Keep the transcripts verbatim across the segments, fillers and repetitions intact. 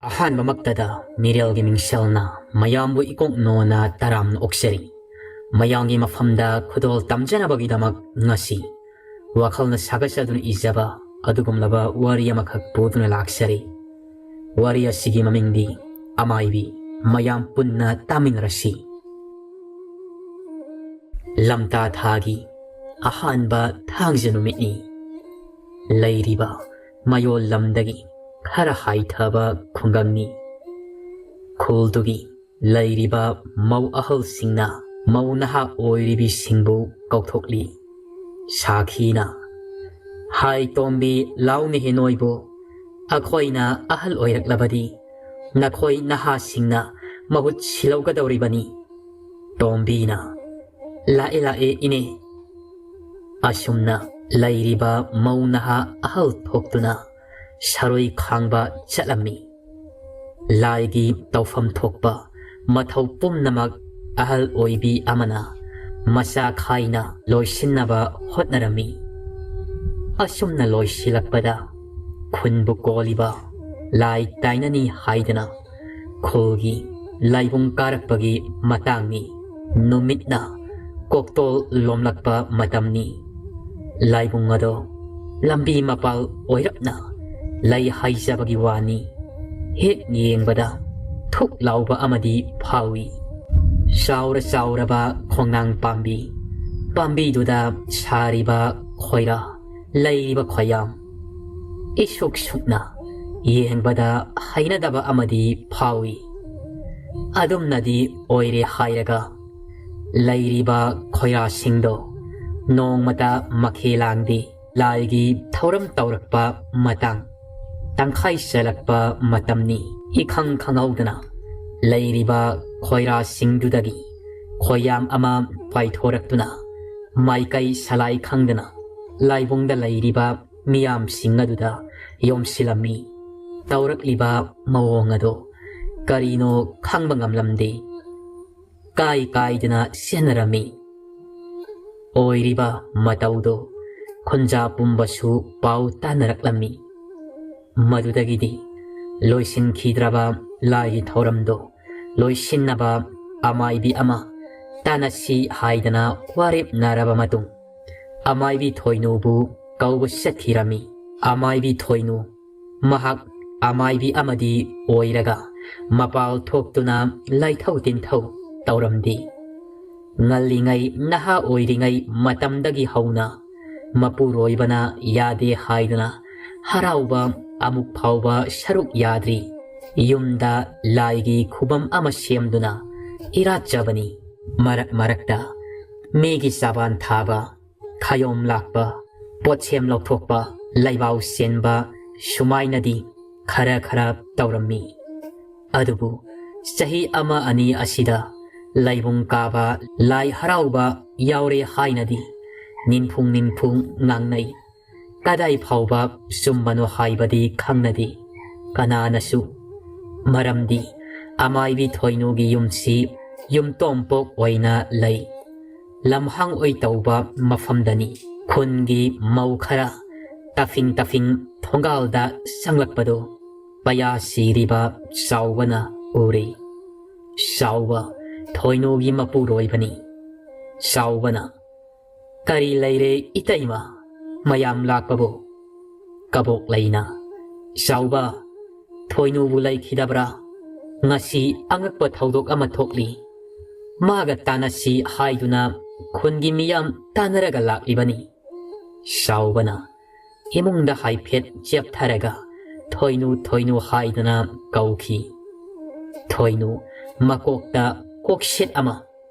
ꯑꯍꯥꯟꯕꯃꯛꯇꯗ ꯃꯤꯔꯦꯜꯒꯤ ꯃꯤꯡꯁꯦꯜꯅ ꯃꯌꯥꯝꯕꯨ ꯏꯀꯣꯛ ꯅꯣꯟꯅ ꯇꯔꯥꯝꯅ ꯑꯣꯛꯆꯔꯤ꯫ ꯃꯌꯥꯝꯒꯤ ꯃꯐꯝꯗ ꯈꯨꯗꯣꯜ ꯇꯝꯖꯅꯕꯒꯤꯗꯃꯛ ꯉꯁꯤ ꯋꯥꯈꯜꯅ ꯁꯥꯒꯠꯆꯗꯨꯅ ꯏꯖꯕ ꯑꯗꯨꯒꯨꯝꯂꯕ ꯋꯥꯔꯤ ꯑꯃꯈꯛ ꯄꯨꯗꯨꯅ ꯂꯥꯛꯆꯔꯤ꯫ ꯋꯥꯔꯤ ꯑꯁꯤꯒꯤ ꯃꯃꯤꯡꯗꯤ ꯑꯃꯥꯏꯕꯤ꯫ ꯃꯌꯥꯝ ꯄꯨꯟꯅ ꯇꯥꯃꯤꯟꯅꯔꯁꯤ꯫ ꯂꯝꯇꯥ ꯊꯥꯒꯤ ꯑꯍꯥꯟꯕ ꯊꯥꯡꯖ ꯅꯨꯃꯤꯠꯅꯤ꯫ ꯂꯩꯔꯤꯕ ꯃꯌꯣꯜ ꯂꯝꯗꯒꯤ ꯈꯔ ꯍꯥꯏꯊꯕ ꯈꯨꯡꯒꯪꯅꯤ꯫ ꯈꯨꯜꯗꯨꯒꯤ ꯂꯩꯔꯤꯕ ꯃꯧ ꯑꯍꯜꯁꯤꯡꯅ ꯃꯧ ꯅꯍꯥ ꯑꯣꯏꯔꯤꯕꯤꯁꯤꯡꯕꯨ ꯀꯧꯊꯣꯛꯂꯤ꯫ ꯁꯥꯈꯤꯅ, "ꯍꯥꯏ ꯇꯣꯝꯕꯤ, ꯂꯥꯎꯅꯦꯍꯦ ꯅꯣꯏꯕꯨ꯫ ꯑꯩꯈꯣꯏꯅ ꯑꯍꯜ ꯑꯣꯏꯔꯛꯂꯕꯗꯤ ꯅꯈꯣꯏ ꯅꯍꯥꯁꯤꯡꯅ ꯃꯍꯨꯠ ꯁꯤꯜꯍꯧꯒꯗꯧꯔꯤꯕꯅꯤ꯫" ꯇꯣꯝꯕꯤꯅ, "ꯂꯥꯛꯑꯦ, ꯂꯥꯛꯑꯦ, ꯏꯅꯦ꯫" ꯑꯁꯨꯝꯅ ꯂꯩꯔꯤꯕ ꯃꯧ ꯅꯍꯥ ꯑꯍꯜ ꯊꯣꯛꯇꯨꯅ ꯁꯔꯣꯏ ꯈꯥꯡꯕ ꯆꯠꯂꯝꯃꯤ꯫ ꯂꯥꯏꯒꯤ ꯇꯧꯐꯝ ꯊꯣꯛꯄ ꯃꯊꯧ ꯄꯨꯝꯅꯃꯛ ꯑꯍꯜ ꯑꯣꯏꯕꯤ ꯑꯃꯅ ꯃꯆꯥ ꯈꯥꯏꯅ ꯂꯣꯏꯁꯤꯟꯅꯕ ꯍꯣꯠꯅꯔꯝꯃꯤ꯫ ꯑꯁꯨꯝꯅ ꯂꯣꯏꯁꯤꯜꯂꯛꯄꯗ ꯈꯨꯟꯕꯨ ꯀꯣꯜꯂꯤꯕ ꯂꯥꯏ ꯇꯥꯏꯅꯅꯤ ꯍꯥꯏꯗꯅ ꯈꯨꯜꯒꯤ ꯂꯥꯏꯕꯨꯡ ꯀꯥꯔꯛꯄꯒꯤ ꯃꯇꯥꯡꯅꯤ꯫ ꯅꯨꯃꯤꯠꯅ ꯀꯣꯛꯇꯣꯜ ꯂꯣꯝꯂꯛꯄ ꯃꯇꯝꯅꯤ꯫ ꯂꯥꯏꯕꯨꯡ ꯑꯗꯣ ꯂꯝꯕꯤ ꯃꯄꯥꯜ ꯑꯣꯏꯔꯞꯅ ꯂꯩ ꯍꯥꯏꯖꯕꯒꯤ ꯋꯥꯅꯤ꯫ ꯍꯦꯛ ꯌꯦꯡꯕꯗ ꯊꯨꯛ ꯂꯥꯎꯕ ꯑꯃꯗꯤ ꯐꯥꯎꯏ꯫ ꯆꯥꯎꯔ ꯆꯥꯎꯔꯕ ꯈꯣꯡꯅꯥꯡ ꯄꯥꯝꯕꯤ, ꯄꯥꯝꯕꯤꯗꯨꯗ ꯁꯥꯔꯤꯕ ꯈꯣꯏꯔꯥ, ꯂꯩꯔꯤꯕ ꯈꯣꯏꯌꯥꯝ, ꯏꯁꯨꯛ ꯁꯨꯛꯅ ꯌꯦꯡꯕꯗ ꯍꯩꯅꯗꯕ ꯑꯃꯗꯤ ꯐꯥꯎꯏ꯫ ꯑꯗꯨꯝꯅꯗꯤ ꯑꯣꯏꯔꯦ ꯍꯥꯏꯔꯒ ꯂꯩꯔꯤꯕ ꯈꯣꯏꯔꯥꯁꯤꯡꯗꯣ ꯅꯣꯡꯃꯇ ꯃꯈꯦ ꯂꯥꯡꯗꯦ꯫ ꯂꯥꯏꯒꯤ ꯊꯧꯔꯝ ꯇꯧꯔꯛꯄ ꯃꯇꯥꯡ ꯇꯪꯈꯥꯏ ꯆꯜꯂꯛꯄ ꯃꯇꯝꯅꯤ꯫ ꯏꯈꯪ ꯈꯪꯍꯧꯗꯅ ꯂꯩꯔꯤꯕ ꯈꯣꯏꯔꯥꯁꯤꯡꯗꯨꯗꯒꯤ ꯈꯣꯏꯌꯥꯝ ꯑꯃ ꯄꯥꯏꯊꯣꯔꯛꯇꯨꯅ ꯃꯥꯏꯀꯩ ꯁꯂꯥꯏ ꯈꯪꯗꯅ ꯂꯥꯏꯕꯨꯡꯗ ꯂꯩꯔꯤꯕ ꯃꯤꯌꯥꯝꯁꯤꯡ ꯑꯗꯨꯗ ꯌꯣꯝꯁꯤꯜꯂꯝꯃꯤ꯫ ꯇꯧꯔꯛꯂꯤꯕ ꯃꯑꯣꯡ ꯑꯗꯨ ꯀꯔꯤꯅꯣ ꯈꯪꯕ ꯉꯝꯂꯝꯗꯦ꯫ ꯀꯥꯏ ꯀꯥꯏꯗꯅ ꯆꯦꯟꯅꯔꯝꯃꯤ꯫ ꯑꯣꯏꯔꯤꯕ ꯃꯇꯧꯗꯨ ꯈꯨꯟꯖꯥ ꯄꯨꯝꯕꯁꯨ ꯄꯥꯎ ꯇꯥꯅꯔꯛꯂꯝꯃꯤ꯫ ꯃꯗꯨꯗꯒꯤꯗꯤ ꯂꯣꯏꯁꯤꯟꯈꯤꯗ꯭ꯔꯕ ꯂꯥꯏꯒꯤ ꯊꯧꯔꯝꯗꯨ ꯂꯣꯏꯁꯤꯟꯅꯕ ꯑꯃꯥꯏꯕꯤ ꯑꯃ ꯇꯥꯟꯅꯁꯤ ꯍꯥꯏꯗꯅ ꯋꯥꯔꯦꯞꯅꯔꯕ ꯃꯇꯨꯡ, ꯑꯃꯥꯏꯕꯤ ꯊꯣꯏꯅꯨꯕꯨ ꯀꯧꯕ ꯆꯠꯈꯤꯔꯝꯃꯤ꯫ ꯑꯃꯥꯏꯕꯤ ꯊꯣꯏꯅꯨ ꯃꯍꯥꯛ ꯑꯃꯥꯏꯕꯤ ꯑꯃꯗꯤ ꯑꯣꯏꯔꯒ ꯃꯄꯥꯜ ꯊꯣꯛꯇꯨꯅ ꯂꯥꯏꯊꯧ ꯇꯤꯟꯊꯧ ꯇꯧꯔꯝꯗꯦ꯫ ꯉꯜꯂꯤꯉꯩ, ꯅꯍꯥ ꯑꯣꯏꯔꯤꯉꯩ ꯃꯇꯝꯗꯒꯤ ꯍꯧꯅ ꯃꯄꯨꯔꯣꯏꯕꯅ ꯌꯥꯗꯦ ꯍꯥꯏꯗꯨꯅ ꯍꯔꯥꯎꯕ ꯑꯃꯨꯛ ꯐꯥꯎꯕ ꯁꯔꯨꯛ ꯌꯥꯗ꯭ꯔꯤ꯫ ꯌꯨꯝꯗ ꯂꯥꯏꯒꯤ ꯈꯨꯕꯝ ꯑꯃ ꯁꯦꯝꯗꯨꯅ ꯏꯔꯥꯠꯆꯕꯅꯤ꯫ ꯃꯔꯛ ꯃꯔꯛꯇ ꯃꯤꯒꯤ ꯆꯥꯕꯥꯟ ꯊꯥꯕ, ꯈꯥꯌꯣꯝ ꯂꯥꯛꯄ, ꯄꯣꯠꯁꯦꯝ ꯂꯧꯊꯣꯛꯄ, ꯂꯩꯕꯥꯎ ꯆꯦꯟꯕ, ꯁꯨꯃꯥꯏꯅꯗꯤ ꯈꯔ ꯈꯔ ꯇꯧꯔꯝꯃꯤ꯫ ꯑꯗꯨꯕꯨ ꯆꯍꯤ ꯑꯃ ꯑꯅꯤ ꯑꯁꯤꯗ ꯂꯥꯏꯕꯨꯡ ꯀꯥꯕ, ꯂꯥꯏ ꯍꯔꯥꯎꯕ ꯌꯥꯎꯔꯦ ꯍꯥꯏꯅꯗꯤ ꯅꯤꯟꯐꯨꯡ ꯅꯤꯟꯐꯨꯡ ꯉꯥꯡꯅꯩ꯫ ꯀꯗꯥꯏ ꯐꯥꯎꯕ ꯆꯨꯝꯕꯅꯣ ꯍꯥꯏꯕꯗꯤ ꯈꯪꯅꯗꯦ꯫ ꯀꯅꯥꯅꯁꯨ꯫ ꯃꯔꯝꯗꯤ ꯑꯃꯥꯏꯕꯤ ꯊꯣꯏꯅꯨꯒꯤ ꯌꯨꯝꯁꯤ ꯌꯨꯝꯇꯣꯝꯄꯣꯛ ꯑꯣꯏꯅ ꯂꯩ꯫ ꯂꯝꯍꯥꯡ ꯑꯣꯏ ꯇꯧꯕ ꯃꯐꯝꯗꯅꯤ꯫ ꯈꯨꯟꯒꯤ ꯃꯧ ꯈꯔ ꯇꯥꯐꯤꯡ ꯇꯥꯐꯤꯡ ꯊꯣꯡꯒꯥꯜꯗ ꯆꯪꯂꯛꯄꯗꯨ ꯄꯌꯥ ꯁꯤꯔꯤꯕ ꯆꯥꯎꯕꯅ ꯎꯔꯦ꯫ ꯆꯥꯎꯕ, ꯊꯣꯏꯅꯨꯒꯤ ꯃꯄꯨꯔꯣꯏꯕꯅꯤ꯫ ꯆꯥꯎꯕꯅ, "ꯀꯔꯤ ꯂꯩꯔꯦ ꯏꯇꯩꯃ? ꯃꯌꯥꯝ ꯂꯥꯛꯄꯕꯨ?" ꯀꯕꯣꯛ ꯂꯩꯅ, "ꯆꯥꯎꯕ, ꯊꯣꯏꯅꯨꯕꯨ ꯂꯩꯈꯤꯗꯕ꯭ꯔꯥ? ꯉꯁꯤ ꯑꯉꯛꯄ ꯊꯧꯗꯣꯛ ꯑꯃ ꯊꯣꯛꯂꯤ꯫ ꯃꯥꯒ ꯇꯥꯟꯅꯁꯤ ꯍꯥꯏꯗꯨꯅ ꯈꯨꯟꯒꯤ ꯃꯤꯌꯥꯝ ꯇꯥꯟꯅꯔꯒ ꯂꯥꯛꯂꯤꯕꯅꯤ꯫" ꯆꯥꯎꯕꯅ ꯏꯃꯨꯡꯗ ꯍꯥꯏꯐꯦꯠ ꯆꯦꯞꯊꯔꯒ ꯊꯣꯏꯅꯨ, ꯊꯣꯏꯅꯨ ꯍꯥꯏꯗꯨꯅ ꯀꯧꯈꯤ꯫ ꯊꯣꯏꯅꯨ ꯃꯀꯣꯛꯇ ꯀꯣꯛꯁꯦꯠ ꯑꯃ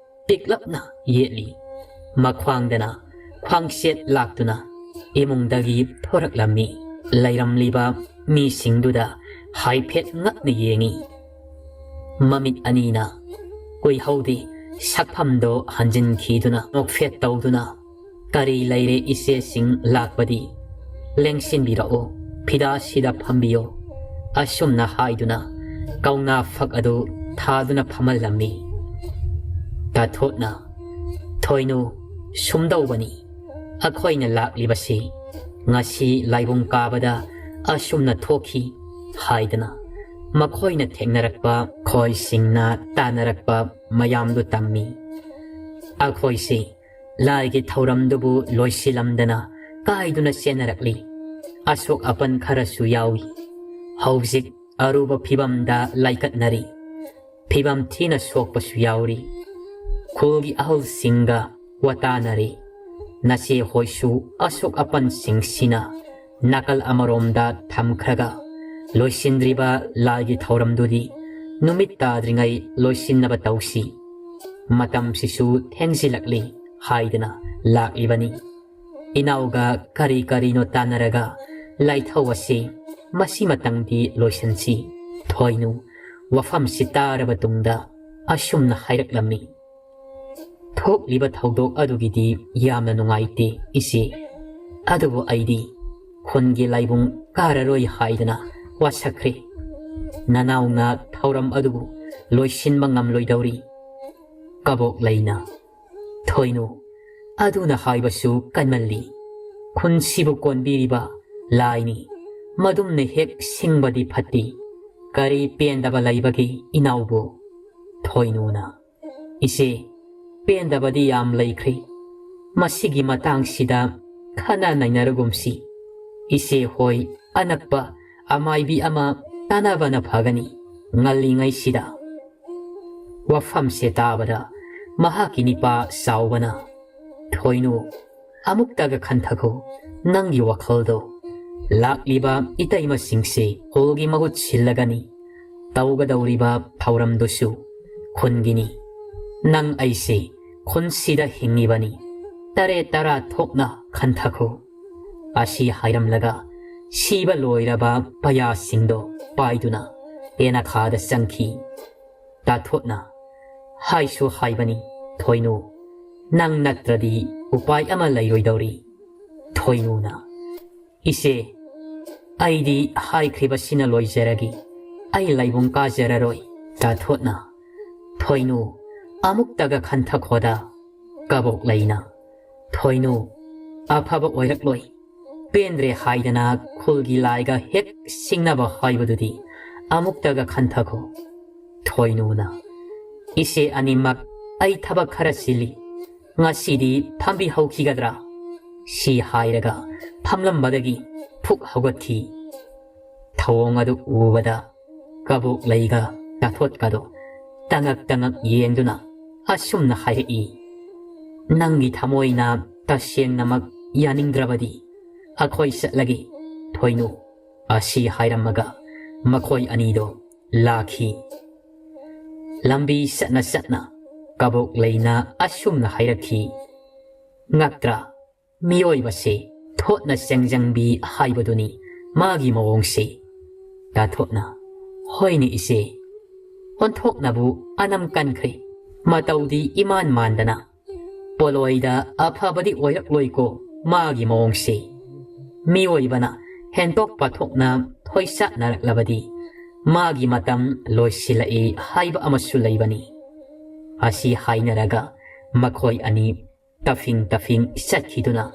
ꯄꯤꯛꯂꯞꯅ ꯌꯦꯠꯂꯤ꯫ ꯃꯈ꯭ꯋꯥꯡꯗꯅ ꯈ꯭ꯋꯥꯡꯁꯦꯠ ꯂꯥꯛꯇꯨꯅ ꯏꯃꯨꯡꯗꯒꯤ ꯊꯣꯔꯛꯂꯝꯃꯤ꯫ ꯂꯩꯔꯝꯂꯤꯕ ꯃꯤꯁꯤꯡꯗꯨꯗ ꯍꯥꯏꯐꯦꯠ ꯉꯛꯅ ꯌꯦꯡꯉꯤ꯫ ꯃꯃꯤꯠ ꯑꯅꯤꯅ ꯀꯨꯏꯍꯧꯗꯦ ꯁꯛꯐꯝꯗꯣ ꯍꯟꯖꯤꯟꯈꯤꯗꯨꯅ ꯅꯣꯛꯐꯦꯠ ꯇꯧꯗꯨꯅ, "ꯀꯔꯤ ꯂꯩꯔꯦ ꯏꯆꯦꯁꯤꯡ ꯂꯥꯛꯄꯗꯤ? ꯂꯦꯡꯁꯤꯟꯕꯤꯔꯛꯎ, ꯐꯤꯗꯥꯁꯤꯗ ꯐꯝꯕꯤꯌꯨ," ꯑꯁꯨꯝꯅ ꯍꯥꯏꯗꯨꯅ ꯀꯧꯅꯥ ꯐꯛ ꯑꯗꯨ ꯊꯥꯗꯨꯅ ꯐꯝꯍꯜꯂꯝꯃꯤ꯫ ꯇꯥꯊꯣꯠꯅ, "ꯊꯣꯏꯅꯨ, ꯁꯨꯝꯗꯧꯕꯅꯤ꯫ ꯑꯩꯈꯣꯏꯅ ꯂꯥꯛꯂꯤꯕꯁꯤ ꯉꯁꯤ ꯂꯥꯏꯕꯨꯡ ꯀꯥꯕꯗ ꯑꯁꯨꯝꯅ ꯊꯣꯛꯈꯤ꯫ ꯍꯥꯏꯗꯅ ꯃꯈꯣꯏꯅ ꯊꯦꯡꯅꯔꯛꯄ, ꯈꯣꯏꯁꯤꯡꯅ ꯇꯥꯟꯅꯔꯛꯄ ꯃꯌꯥꯝꯗꯨ ꯇꯝꯃꯤ꯫ ꯑꯩꯈꯣꯏꯁꯤ ꯂꯥꯏꯒꯤ ꯊꯧꯔꯝꯗꯨꯕꯨ ꯂꯣꯏꯁꯤꯜꯂꯝꯗꯅ ꯀꯥꯏꯗꯨꯅ ꯆꯦꯟꯅꯔꯛꯂꯤ꯫ ꯑꯁꯣꯛ ꯑꯄꯟ ꯈꯔꯁꯨ ꯌꯥꯎꯏ꯫ ꯍꯧꯖꯤꯛ ꯑꯔꯨꯕ ꯐꯤꯕꯝꯗ ꯂꯥꯏꯀꯠꯅꯔꯤ꯫ ꯐꯤꯕꯝ ꯊꯤꯅ ꯁꯣꯛꯄꯁꯨ ꯌꯥꯎꯔꯤ꯫ ꯈꯨꯜꯒꯤ ꯑꯍꯜꯁꯤꯡꯒ ꯋꯥꯇꯥꯅꯔꯤ꯫ ꯅꯆꯦ ꯍꯣꯏꯁꯨ ꯑꯁꯣꯛ ꯑꯄꯟꯁꯤꯡꯁꯤꯅ ꯅꯥꯀꯜ ꯑꯃꯔꯣꯝꯗ ꯊꯝꯈ꯭ꯔꯒ ꯂꯣꯏꯁꯤꯟꯗ꯭ꯔꯤꯕ ꯂꯥꯏꯒꯤ ꯊꯧꯔꯝꯗꯨꯗꯤ ꯅꯨꯃꯤꯠ ꯇꯥꯗ꯭ꯔꯤꯉꯩ ꯂꯣꯏꯁꯤꯟꯅꯕ ꯇꯧꯁꯤ꯫ ꯃꯇꯝꯁꯤꯁꯨ ꯊꯦꯡꯖꯤꯜꯂꯛꯂꯤ ꯍꯥꯏꯗꯅ ꯂꯥꯛꯂꯤꯕꯅꯤ꯫ ꯏꯅꯥꯎꯒ ꯀꯔꯤ ꯀꯔꯤꯅꯣ ꯇꯥꯟꯅꯔꯒ ꯂꯥꯏꯊꯧ ꯑꯁꯤ ꯃꯁꯤꯃꯇꯪꯗꯤ ꯂꯣꯏꯁꯤꯟꯁꯤ꯫ ꯊꯣꯏꯅꯨ ꯋꯥꯐꯝꯁꯤ ꯇꯥꯔꯕ ꯇꯨꯡꯗ ꯑꯁꯨꯝꯅ ꯍꯥꯏꯔꯛꯂꯝꯃꯤ꯫ ꯊꯣꯛꯂꯤꯕ ꯊꯧꯗꯣꯛ ꯑꯗꯨꯒꯤꯗꯤ ꯌꯥꯝꯅ ꯅꯨꯡꯉꯥꯏꯇꯦ ꯏꯆꯦ꯫ ꯑꯗꯨꯕꯨ ꯑꯩꯗꯤ ꯈꯨꯟꯒꯤ ꯂꯥꯏꯕꯨꯡ ꯀꯥꯔꯔꯣꯏ ꯍꯥꯏꯗꯅ ꯋꯥꯁꯛꯈ꯭ꯔꯦ꯫ ꯅꯅꯥꯎꯅ ꯊꯧꯔꯝ ꯑꯗꯨꯕꯨ ꯂꯣꯏꯁꯤꯟꯕ ꯉꯝꯂꯣꯏꯗꯧꯔꯤ꯫ ꯀꯕꯣꯛ ꯂꯩꯅ, ꯊꯣꯏꯅꯨ, ꯑꯗꯨꯅ ꯍꯥꯏꯕꯁꯨ ꯀꯟꯃꯜꯂꯤ꯫ ꯈꯨꯟꯁꯤꯕꯨ ꯀꯣꯟꯕꯤꯔꯤꯕ ꯂꯥꯏꯅꯤ꯫ ꯃꯗꯨꯝꯅ ꯍꯦꯛ ꯁꯤꯡꯕꯗꯤ ꯐꯠꯇꯦ꯫ ꯀꯔꯤ ꯄꯦꯟꯗꯕ ꯂꯩꯕꯒꯦ ꯏꯅꯥꯎꯕꯨ? ꯊꯣꯏꯅꯨꯅ, ꯏꯆꯦ, ꯄꯦꯟꯗꯕꯗꯤ ꯌꯥꯝ ꯂꯩꯈ꯭ꯔꯦ꯫ ꯃꯁꯤꯒꯤ ꯃꯇꯥꯡꯁꯤꯗ ꯈꯟꯅ ꯅꯩꯅꯔꯒꯨꯝꯁꯤ꯫ ꯏꯆꯦ ꯍꯣꯏ ꯑꯅꯛꯄ ꯑꯃꯥꯏꯕꯤ ꯑꯃ ꯇꯥꯟꯅꯕꯅ ꯐꯒꯅꯤ ꯉꯜꯂꯤꯉꯩꯁꯤꯗ꯫ ꯋꯥꯐꯝꯁꯦ ꯇꯥꯕꯗ ꯃꯍꯥꯛꯀꯤ ꯅꯤꯄꯥ ꯆꯥꯎꯕꯅ, ꯊꯣꯏꯅꯨ, ꯑꯃꯨꯛꯇꯒ ꯈꯟꯊꯈꯣ ꯅꯪꯒꯤ ꯋꯥꯈꯜꯗꯣ꯫ ꯂꯥꯛꯂꯤꯕ ꯏꯇꯩꯃꯁꯤꯡꯁꯦ ꯈꯨꯜꯒꯤ ꯃꯍꯨꯠ ꯁꯤꯜꯂꯒꯅꯤ꯫ ꯇꯧꯒꯗꯧꯔꯤꯕ ꯊꯧꯔꯝꯗꯨꯁꯨ ꯈꯨꯟꯒꯤꯅꯤ꯫ ꯅꯪ ꯑꯩꯁꯦ ꯈꯨꯟꯁꯤꯗ ꯍꯤꯡꯉꯤꯕꯅꯤ꯫ ꯇꯔꯦꯠ ꯇꯔꯥ ꯊꯣꯛꯅ ꯈꯟꯊꯈꯣ꯫ ꯑꯁꯤ ꯍꯥꯏꯔꯝꯂꯒ ꯁꯤꯕ ꯂꯣꯏꯔꯕ ꯄꯌꯥꯁꯤꯡꯗꯣ ꯄꯥꯏꯗꯨꯅ ꯇꯦꯅꯈꯥꯗ ꯆꯪꯈꯤ꯫ ꯇꯥꯊꯣꯠꯅ ꯍꯥꯏꯁꯨ ꯍꯥꯏꯕꯅꯤ, ꯊꯣꯏꯅꯨ, ꯅꯪ ꯅꯠꯇ꯭ꯔꯗꯤ ꯎꯄꯥꯏ ꯑꯃ ꯂꯩꯔꯣꯏꯗꯧꯔꯤ꯫ ꯊꯣꯏꯅꯨꯅ, ꯏꯆꯦ, ꯑꯩꯗꯤ ꯍꯥꯏꯈ꯭ꯔꯤꯕꯁꯤꯅ ꯂꯣꯏꯖꯔꯒꯦ꯫ ꯑꯩ ꯂꯥꯏꯕꯨꯡ ꯀꯥꯖꯔꯔꯣꯏ꯫ ꯇꯥꯊꯣꯠꯅ, ꯊꯣꯏꯅꯨ, ꯑꯃꯨꯛꯇꯒ ꯈꯟꯊꯈꯣꯗ꯫ ꯀꯕꯣꯛ ꯂꯩꯅ, ꯊꯣꯏꯅꯨ, ꯑꯐꯕ ꯑꯣꯏꯔꯛꯂꯣꯏ꯫ ꯄꯦꯟꯗ꯭ꯔꯦ ꯍꯥꯏꯗꯅ ꯈꯨꯜꯒꯤ ꯂꯥꯏꯒ ꯍꯦꯛ ꯁꯤꯡꯅꯕ ꯍꯥꯏꯕꯗꯨꯗꯤ ꯑꯃꯨꯛꯇꯒ ꯈꯟꯊꯈꯣ꯫ ꯊꯣꯏꯅꯨꯅ, "ꯏꯆꯦ ꯑꯅꯤꯃꯛ, ꯑꯩ ꯊꯕꯛ ꯈꯔ ꯆꯤꯜꯂꯤ, ꯉꯁꯤꯗꯤ ꯐꯝꯕꯤꯍꯧꯈꯤꯒꯗ꯭ꯔꯥ?" ꯁꯤ ꯍꯥꯏꯔꯒ ꯐꯝꯂꯝꯕꯗꯒꯤ ꯐꯨꯛ ꯍꯧꯒꯠꯈꯤ꯫ ꯊꯧꯑꯣꯡ ꯑꯗꯨ ꯎꯕꯗ ꯀꯕꯣꯛꯂꯩꯒ ꯇꯥꯊꯣꯠꯀꯗꯣ ꯇꯉꯛ ꯇꯉꯛ ꯌꯦꯡꯗꯨꯅ ꯑꯁꯨꯝꯅ ꯍꯥꯏꯔꯛꯏ, "ꯅꯪꯒꯤ ꯊꯃꯣꯏꯅ ꯇꯁꯦꯡꯅꯃꯛ ꯌꯥꯅꯤꯡꯗ꯭ꯔꯕꯗꯤ ꯑꯩꯈꯣꯏ ꯆꯠꯂꯒꯦ, ꯊꯣꯏꯅꯨ"꯫ ꯑꯁꯤ ꯍꯥꯏꯔꯝꯃꯒ ꯃꯈꯣꯏ ꯑꯅꯤꯗꯣ ꯂꯥꯛꯈꯤ꯫ ꯂꯝꯕꯤ ꯆꯠꯅ ꯆꯠꯅ ꯀꯕꯣꯛꯂꯩꯅ ꯑꯁꯨꯝꯅ ꯍꯥꯏꯔꯛꯈꯤ, "ꯉꯛꯇ꯭ꯔꯥ? ꯃꯤꯑꯣꯏꯕꯁꯦ ꯊꯣꯠꯅ ꯆꯦꯡꯖꯪꯕꯤ ꯍꯥꯏꯕꯗꯨꯅꯤ ꯃꯥꯒꯤ ꯃꯑꯣꯡꯁꯦ"꯫ ꯇꯥꯊꯣꯠꯅ, "ꯍꯣꯏꯅꯦ ꯏꯆꯦ, ꯑꯣꯟꯊꯣꯛꯅꯕꯨ ꯑꯅꯝ ꯀꯟꯈ꯭ꯔꯦ꯫ ꯃꯇꯧꯗꯤ ꯏꯃꯥꯟ ꯃꯥꯟꯗꯅ꯫ ꯄꯣꯂꯣꯏꯗ ꯑꯐꯕꯗꯤ ꯑꯣꯏꯔꯛꯂꯣꯏꯀꯣ ꯃꯥꯒꯤ ꯃꯑꯣꯡꯁꯦ꯫ ꯃꯤꯑꯣꯏꯕꯅ ꯍꯦꯟꯗꯣꯛ ꯄꯥꯊꯣꯛꯅ ꯊꯣꯏꯁꯥꯠꯅꯔꯛꯂꯕꯗꯤ ꯃꯥꯒꯤ ꯃꯇꯝ ꯂꯣꯏꯁꯤꯜꯂꯛꯏ ꯍꯥꯏꯕ ꯑꯃꯁꯨ ꯂꯩꯕꯅꯤ"꯫ ꯑꯁꯤ ꯍꯥꯏꯅꯔꯒ ꯃꯈꯣꯏ ꯑꯅꯤ ꯇꯐꯤꯡ ꯇꯐꯤꯡ ꯆꯠꯈꯤꯗꯨꯅ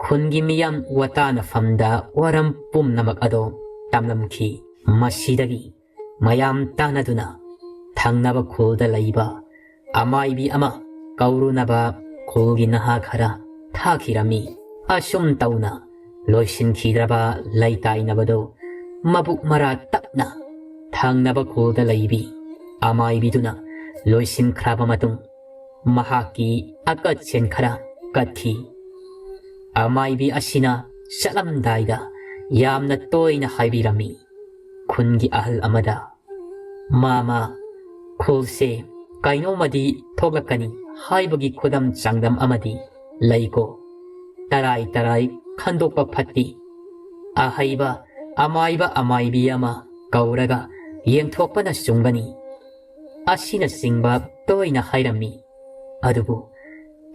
ꯈꯨꯟꯒꯤ ꯃꯤꯌꯥꯝ ꯋꯥꯇꯥꯅꯐꯝꯗ ꯋꯥꯔꯝ ꯄꯨꯝꯅꯃꯛ ꯑꯗꯣ ꯇꯝꯂꯝꯈꯤ꯫ ꯃꯁꯤꯗꯒꯤ ꯃꯌꯥꯝ ꯇꯥꯟꯅꯗꯨꯅ ꯊꯪꯅꯕ ꯈꯨꯜꯗ ꯂꯩꯕ ꯑꯃꯥꯏꯕꯤ ꯑꯃ ꯀꯧꯔꯨꯅꯕ ꯈꯨꯜꯒꯤ ꯅꯍꯥ ꯈꯔ ꯊꯥꯈꯤꯔꯝꯃꯤ꯫ ꯑꯁꯨꯝ ꯇꯧꯅ ꯂꯣꯏꯁꯤꯟꯈꯤꯗ꯭ꯔꯕ ꯂꯩꯇꯥꯏꯅꯕꯗꯨ ꯃꯕꯨꯛ ꯃꯔꯥ ꯇꯞꯅ ꯊꯪꯅꯕ ꯈꯨꯜꯗ ꯂꯩꯕꯤ ꯑꯃꯥꯏꯕꯤꯗꯨꯅ ꯂꯣꯏꯁꯤꯟꯈ꯭ꯔꯕ ꯃꯇꯨꯡ, ꯃꯍꯥꯛꯀꯤ ꯑꯀꯠꯁꯦꯟ ꯈꯔ ꯀꯠꯈꯤ꯫ ꯑꯃꯥꯏꯕꯤ ꯑꯁꯤꯅ ꯆꯠꯂꯝꯗꯥꯏꯗ ꯌꯥꯝꯅ ꯇꯣꯏꯅ ꯍꯥꯏꯕꯤꯔꯝꯃꯤ, ꯈꯨꯟꯒꯤ ꯑꯍꯜ ꯑꯃꯗ, "ꯃꯥꯃ, ꯈꯨꯜꯁꯦ ꯀꯩꯅꯣꯝꯃꯗꯤ ꯊꯣꯛꯂꯛꯀꯅꯤ ꯍꯥꯏꯕꯒꯤ ꯈꯨꯗꯝ ꯆꯥꯡꯗꯝ ꯑꯃꯗꯤ ꯂꯩꯀꯣ꯫ ꯇꯔꯥꯏ ꯇꯔꯥꯏ ꯈꯟꯗꯣꯛꯄ ꯐꯠꯇꯦ꯫ ꯑꯍꯩꯕ ꯑꯃꯥꯏꯕ ꯑꯃꯥꯏꯕꯤ ꯑꯃ ꯀꯧꯔꯒ ꯌꯦꯡꯊꯣꯛꯄꯅ ꯆꯨꯝꯒꯅꯤ"꯫ ꯑꯁꯤꯅꯆꯤꯡꯕ ꯇꯣꯏꯅ ꯍꯥꯏꯔꯝꯃꯤ꯫ ꯑꯗꯨꯕꯨ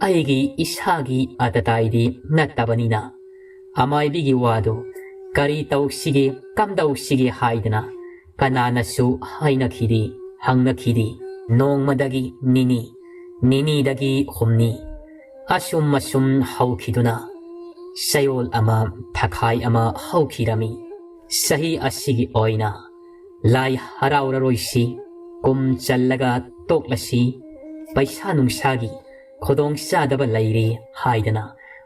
ꯑꯩꯒꯤ ꯏꯁꯥꯒꯤ ꯑꯇꯇꯥꯏꯗꯤ ꯅꯠꯇꯕꯅꯤꯅ ꯑꯃꯥꯏꯕꯤꯒꯤ ꯋꯥꯗꯨ ꯀꯔꯤ ꯇꯧꯁꯤꯒꯦ, ꯀꯝꯗꯧꯁꯤꯒꯦ ꯍꯥꯏꯗꯅ ꯀꯅꯥꯅꯁꯨ ꯍꯥꯏꯅꯈꯤꯗꯦ, ꯍꯪꯅꯈꯤꯗꯦ꯫ ꯅꯣꯡꯃꯗꯒꯤ ꯅꯤꯅꯤ, ꯅꯤꯅꯤꯗꯒꯤ ꯍꯨꯝꯅꯤ, ꯑꯁꯨꯝ ꯑꯁꯨꯝ ꯍꯧꯈꯤꯗꯨꯅ ꯆꯌꯣꯜ ꯑꯃ, ꯊꯥꯈꯥꯏ ꯑꯃ ꯍꯧꯈꯤꯔꯝꯃꯤ꯫ ꯆꯍꯤ ꯑꯁꯤꯒꯤ ꯑꯣꯏꯅ ꯂꯥꯏ ꯍꯔꯥꯎꯔꯔꯣꯏꯁꯤ, ꯀꯨꯝ ꯆꯜꯂꯒ ꯇꯣꯛꯂꯁꯤ, ꯄꯩꯁꯥ ꯅꯨꯡꯁꯥꯒꯤ ꯈꯨꯗꯣꯡ ꯆꯥꯗꯕ ꯂꯩꯔꯦ ꯍꯥꯏꯗꯅ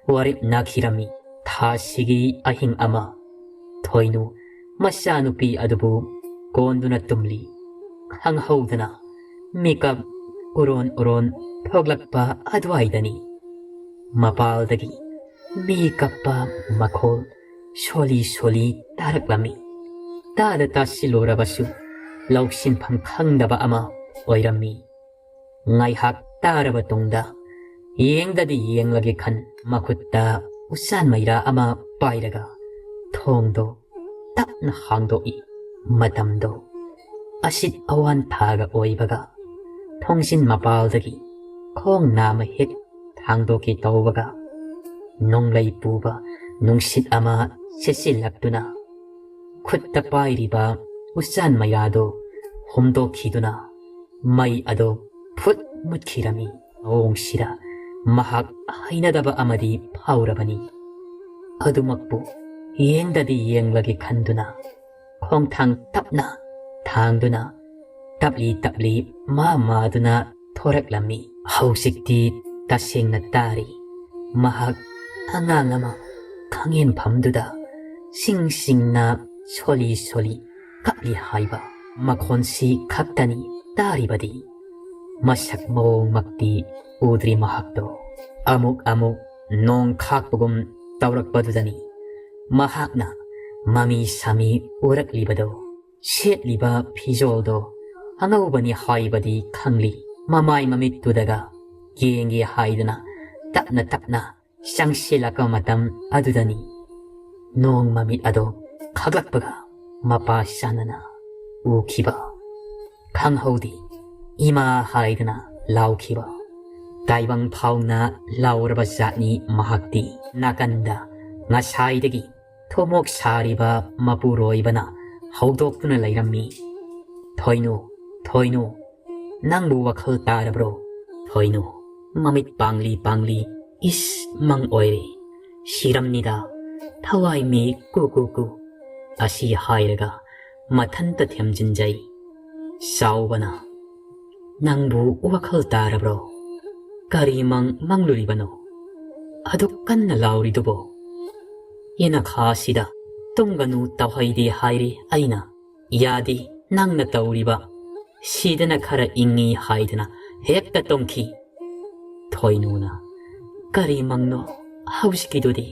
ꯋꯥꯔꯦꯞ ꯅꯥꯈꯤꯔꯝꯃꯤ꯫ ꯊꯥꯁꯤꯒꯤ ꯑꯍꯤꯡ ꯑꯃ ꯊꯣꯏꯅꯨ ꯃꯆꯥꯅꯨꯄꯤ ꯑꯗꯨꯕꯨ ꯀꯣꯟꯗꯨꯅ ꯇꯨꯝꯂꯤ꯫ ꯈꯪꯍꯧꯗꯅ ꯃꯤꯀꯞ ꯎꯔꯣꯟ ꯎꯔꯣꯟ ꯊꯣꯛꯂꯛꯄ ꯑꯗꯨꯋꯥꯏꯗꯅꯤ ꯃꯄꯥꯜꯗꯒꯤ ꯃꯤ ꯀꯞꯄ ꯃꯈꯣꯜ ꯁꯣꯂꯤ ꯁꯣꯂꯤ ꯇꯥꯔꯛꯂꯝꯃꯤ꯫ ꯇꯥꯗ ꯇꯥꯁꯤꯜꯂꯨꯔꯕꯁꯨ ꯂꯧꯁꯤꯟꯐꯝ ꯈꯪꯗꯕ ꯑꯃ ꯑꯣꯏꯔꯝꯃꯤ꯫ ꯉꯥꯏꯍꯥꯛ ꯇꯥꯔꯕ ꯇꯨꯡꯗ ꯌꯦꯡꯗꯗꯤ ꯌꯦꯡꯂꯒꯦ ꯈꯟ ꯃꯈꯨꯠꯇ ꯎꯆꯥꯟ ꯃꯩꯔꯥ ꯑꯃ ꯄꯥꯏꯔꯒ ꯊꯣꯡꯗꯣ ꯇꯞꯅ ꯍꯥꯡꯗꯣꯛꯏ꯫ ꯃꯇꯝꯗꯣ ꯑꯁꯤꯠ ꯑꯋꯥꯟ ꯊꯥꯒ ꯑꯣꯏꯕꯒ ꯊꯣꯡꯖꯤꯟ ꯃꯄꯥꯜꯗꯒꯤ ꯈꯣꯡ ꯅꯥꯝꯃ ꯍꯦꯛ ꯊꯥꯡꯗꯣꯛꯀꯦ ꯇꯧꯕꯒ ꯅꯣꯡꯂꯩ ꯄꯨꯕ ꯅꯨꯡꯁꯤꯠ ꯑꯃ ꯁꯤꯠꯆꯤꯜꯂꯛꯇꯨꯅ ꯈꯨꯠꯇ ꯄꯥꯏꯔꯤꯕ ꯎꯆꯥꯟ ꯃꯩꯔꯥꯗꯣ ꯍꯨꯝꯗꯣꯛꯈꯤꯗꯨꯅ ꯃꯩ ꯑꯗꯣ ꯐꯨꯠ ꯃꯨꯠꯈꯤꯔꯝꯃꯤ꯫ ꯃꯑꯣꯡꯁꯤꯗ ꯃꯍꯥꯛ ꯍꯩꯅꯗꯕ ꯑꯃꯗꯤ ꯐꯥꯎꯔꯕꯅꯤ꯫ ꯑꯗꯨꯃꯛꯄꯨ ꯌꯦꯡꯗꯗꯤ ꯌꯦꯡꯂꯒꯦ ꯈꯟꯗꯨꯅ ꯈꯣꯡꯊꯥꯡ ꯇꯞꯅ ꯊꯥꯡꯗꯨꯅ ꯇꯞꯂꯤ ꯇꯞꯂꯤ ꯃꯥ ꯃꯥꯗꯨꯅ ꯊꯣꯔꯛꯂꯝꯃꯤ꯫ ꯍꯧꯖꯤꯛꯇꯤ ꯇꯁꯦꯡꯅ ꯇꯥꯔꯤ꯫ ꯃꯍꯥꯛ ꯑꯉꯥꯡ ꯑꯃ ꯈꯪꯍꯦꯟꯐꯝꯗꯨꯗ ꯁꯤꯡ ꯁꯤꯡꯅ ꯁꯣꯂꯤ ꯁꯣꯂꯤ ꯀꯞꯂꯤ ꯍꯥꯏꯕ ꯃꯈꯣꯟꯁꯤ ꯈꯛꯇꯅꯤ ꯇꯥꯔꯤꯕꯗꯤ꯫ ꯃꯁꯛ ꯃꯑꯣꯡꯃꯛꯇꯤ ꯎꯗ꯭ꯔꯤ ꯃꯍꯥꯛꯇꯣ꯫ ꯑꯃꯨꯛ ꯑꯃꯨꯛ ꯅꯣꯡ ꯈꯥꯛꯄꯒꯨꯝ ꯇꯧꯔꯛꯄꯗꯨꯗꯅꯤ ꯃꯍꯥꯛꯅ ꯃꯃꯤ ꯁꯥꯃꯤ ꯎꯔꯛꯂꯤꯕꯗꯣ꯫ ꯁꯦꯠꯂꯤꯕ ꯐꯤꯖꯣꯜꯗꯣ ꯑꯉꯧꯕꯅꯤ ꯍꯥꯏꯕꯗꯤ ꯈꯪꯂꯤ꯫ ꯃꯃꯥꯏ ꯃꯃꯤꯠꯇꯨꯗꯒ ꯌꯦꯡꯒꯦ ꯍꯥꯏꯗꯅ ꯇꯞꯅ ꯇꯞꯅ ꯆꯪꯁꯤꯜꯂꯛꯄ ꯃꯇꯝ ꯑꯗꯨꯗꯅꯤ ꯅꯣꯡ ꯃꯃꯤꯠ ꯑꯗꯣ ꯈꯛꯂꯛꯄꯒ ꯃꯄꯥ ꯆꯥꯅꯅ ꯎꯈꯤꯕ꯫ ꯈꯪꯍꯧꯗꯦ, ꯏꯃꯥ ꯍꯥꯏꯗꯅ ꯂꯥꯎꯈꯤꯕ꯫ ꯇꯥꯏꯕꯪ ꯐꯥꯎꯅ ꯂꯥꯎꯔꯕ ꯖꯥꯠꯅꯤ ꯃꯍꯥꯛꯇꯤ꯫ ꯅꯥꯀꯟꯗ ꯉꯁꯥꯏꯗꯒꯤ ꯊꯨꯝꯃꯣꯛ ꯁꯥꯔꯤꯕ ꯃꯄꯨꯔꯣꯏꯕꯅ ꯍꯧꯗꯣꯛꯇꯨꯅ ꯂꯩꯔꯝꯃꯤ꯫ "ꯊꯣꯏꯅꯨ, ꯊꯣꯏꯅꯨ, ꯅꯪꯕꯨ ꯋꯥꯈꯜ ꯇꯥꯔꯕ꯭ꯔꯣ? ꯊꯣꯏꯅꯨ, ꯃꯃꯤꯠ ꯄꯥꯡꯂꯤ ꯄꯥꯡꯂꯤ ꯏꯁ ꯃꯪ ꯑꯣꯏꯔꯦ꯫ "ꯁꯤꯔꯝꯅꯤꯗ, ꯊꯋꯥꯏ ꯃꯤ ꯀꯨ ꯀꯨ ꯀꯨ" ꯑꯁꯤ ꯍꯥꯏꯔꯒ ꯃꯊꯟꯇ ꯊꯦꯝꯖꯤꯟꯖꯩ꯫ ꯆꯥꯎꯕꯅ, "ꯅꯪꯕꯨ ꯋꯥꯈꯜ ꯇꯥꯔꯕ꯭ꯔꯣ? ꯀꯔꯤ ꯃꯪ ꯃꯪꯂꯨꯔꯤꯕꯅꯣ? ꯑꯗꯨꯛ ꯀꯟꯅ ꯂꯥꯎꯔꯤꯗꯨꯕꯣ? ꯌꯦꯅꯈꯥꯁꯤꯗ ꯇꯨꯝꯒꯅꯨ ꯇꯧꯍꯩꯗꯦ ꯍꯥꯏꯔꯤ ꯑꯩꯅ꯫ ꯌꯥꯗꯦ, ꯅꯪꯅ ꯇꯧꯔꯤꯕ꯫ ꯁꯤꯗꯅ ꯈꯔ ꯏꯪꯉꯤ ꯍꯥꯏꯗꯅ ꯍꯦꯛꯇ ꯇꯨꯝꯈꯤ꯫" ꯊꯣꯏꯅꯨꯅ, "ꯀꯔꯤ ꯃꯪꯅꯣ ꯍꯧꯖꯤꯛꯀꯤꯗꯨꯗꯤ?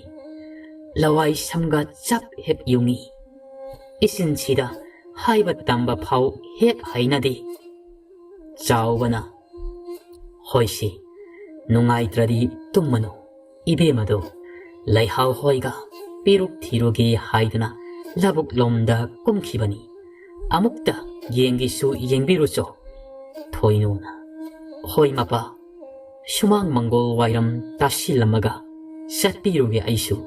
ꯂꯋꯥꯏ ꯁꯝꯒ ꯆꯞ ꯍꯦꯛ ꯌꯨꯡꯉꯤ꯫ ꯏꯆꯤꯟꯁꯤꯗ ꯍꯥꯏꯕ ꯇꯝꯕ ꯐꯥꯎ ꯍꯦꯛ ꯍꯩꯅꯗꯦ꯫" ꯆꯥꯎꯕꯅ, "ꯍꯣꯏꯁꯤ, ꯅꯨꯡꯉꯥꯏꯇ꯭ꯔꯗꯤ ꯇꯨꯝꯃꯅꯨ꯫ ꯏꯕꯦꯝꯃꯗꯣ ꯂꯩꯍꯥꯎ ꯍꯣꯏꯒ ꯄꯤꯔꯨꯛ ꯊꯤꯔꯨꯒꯦ ꯍꯥꯏꯗꯅ ꯂꯧꯕꯨꯛ ꯂꯣꯝꯗ ꯀꯨꯝꯈꯤꯕꯅꯤ꯫ ꯑꯃꯨꯛꯇ ꯌꯦꯡꯒꯦꯁꯨ ꯌꯦꯡꯕꯤꯔꯨꯆꯣ꯫" ꯊꯣꯏꯅꯨꯅ, "ꯍꯣꯏ ꯃꯄꯥ, ꯁꯨꯃꯥꯡ ꯃꯪꯒꯣꯜ ꯋꯥꯏꯔꯝ ꯇꯥꯁꯤꯜꯂꯝꯃꯒ ꯆꯠꯄꯤꯔꯨꯒꯦ ꯑꯩꯁꯨ꯫"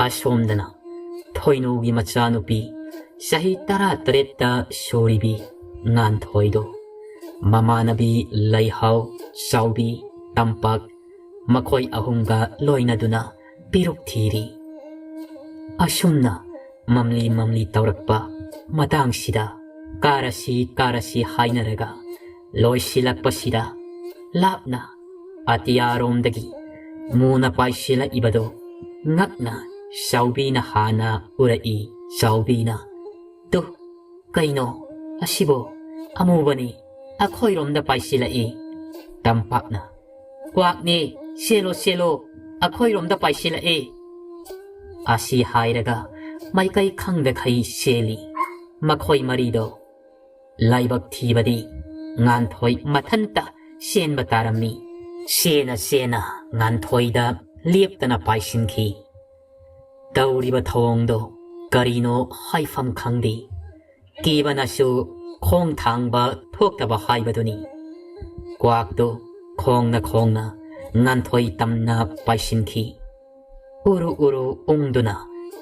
ꯑꯁꯣꯝꯗꯅ ꯊꯣꯏꯅꯨꯒꯤ ꯃꯆꯥꯅꯨꯄꯤ ꯆꯍꯤ ꯇꯔꯥꯇꯔꯦꯠꯇ ꯁꯨꯔꯤꯕꯤ ꯉꯥꯟꯊꯣꯏꯗꯣ ꯃꯃꯥꯟꯅꯕꯤ ꯂꯩꯍꯥꯎ, ꯆꯥꯎꯕꯤ, ꯇꯝꯄꯥꯛ ꯃꯈꯣꯏ ꯑꯍꯨꯝꯒ ꯂꯣꯏꯅꯗꯨꯅ ꯄꯤꯔꯨꯛ ꯊꯤꯔꯤ꯫ ꯑꯁꯨꯝꯅ ꯃꯝꯂꯤ ꯃꯝꯂꯤ ꯇꯧꯔꯛꯄ ꯃꯇꯥꯡꯁꯤꯗ ꯀꯥꯔꯁꯤ ꯀꯥꯔꯁꯤ ꯍꯥꯏꯅꯔꯒ ꯂꯣꯏꯁꯤꯜꯂꯛꯄꯁꯤꯗ ꯂꯥꯞꯅ ꯑꯇꯤꯌꯥꯔꯣꯝꯗꯒꯤ ꯃꯨꯅ ꯄꯥꯏꯁꯤꯜꯂꯛꯏꯕꯗꯣ ꯉꯛꯅ ꯆꯥꯎꯕꯤꯅ ꯍꯥꯟꯅ ꯎꯔꯛꯏ꯫ ꯆꯥꯎꯕꯤꯅ, "ꯇꯨ, ꯀꯩꯅꯣ ꯑꯁꯤꯕꯣ? ꯑꯃꯨꯕꯅꯤ, ꯑꯩꯈꯣꯏꯔꯣꯝꯗ ꯄꯥꯏꯁꯤꯜꯂꯛꯏ꯫" ꯇꯝꯄꯥꯛꯅ, "ꯀ꯭ꯋꯥꯛꯅꯦ, ꯆꯦꯜꯂꯣ ꯆꯦꯜꯂꯣ, ꯑꯩꯈꯣꯏꯔꯣꯝꯗ ꯄꯥꯏꯁꯤꯜꯂꯛꯑꯦ" ꯑꯁꯤ ꯍꯥꯏꯔꯒ ꯃꯥꯏꯀꯩ ꯈꯪꯗꯈꯩ ꯆꯦꯜꯂꯤ꯫ ꯃꯈꯣꯏ ꯃꯔꯤꯗꯣ ꯂꯥꯏꯕꯛ ꯊꯤꯕꯗꯤ ꯉꯥꯟꯊꯣꯏ ꯃꯊꯟꯇ ꯆꯦꯟꯕ ꯇꯥꯔꯝꯃꯤ꯫ ꯆꯦꯅ ꯆꯦꯅ ꯉꯥꯟꯊꯣꯏꯗ ꯂꯦꯞꯇꯅ ꯄꯥꯏꯁꯤꯟꯈꯤ꯫ ꯇꯧꯔꯤꯕ ꯊꯧꯑꯣꯡꯗꯣ ꯀꯔꯤꯅꯣ ꯍꯥꯏꯐꯝ ꯈꯪꯗꯦ꯫ ꯀꯤꯕꯅꯁꯨ ꯈꯣꯡ ꯊꯥꯡꯕ ꯊꯣꯛꯇꯕ ꯍꯥꯏꯕꯗꯨꯅꯤ꯫ ꯀ꯭ꯋꯥꯛꯇꯨ ꯈꯣꯡꯅ ꯈꯣꯡꯅ ꯉꯥꯟꯊꯣꯏ ꯇꯝꯅ ꯄꯥꯏꯁꯤꯟꯈꯤ꯫ ꯎꯔꯨ ꯎꯔꯨ ꯎꯪꯗꯨꯅ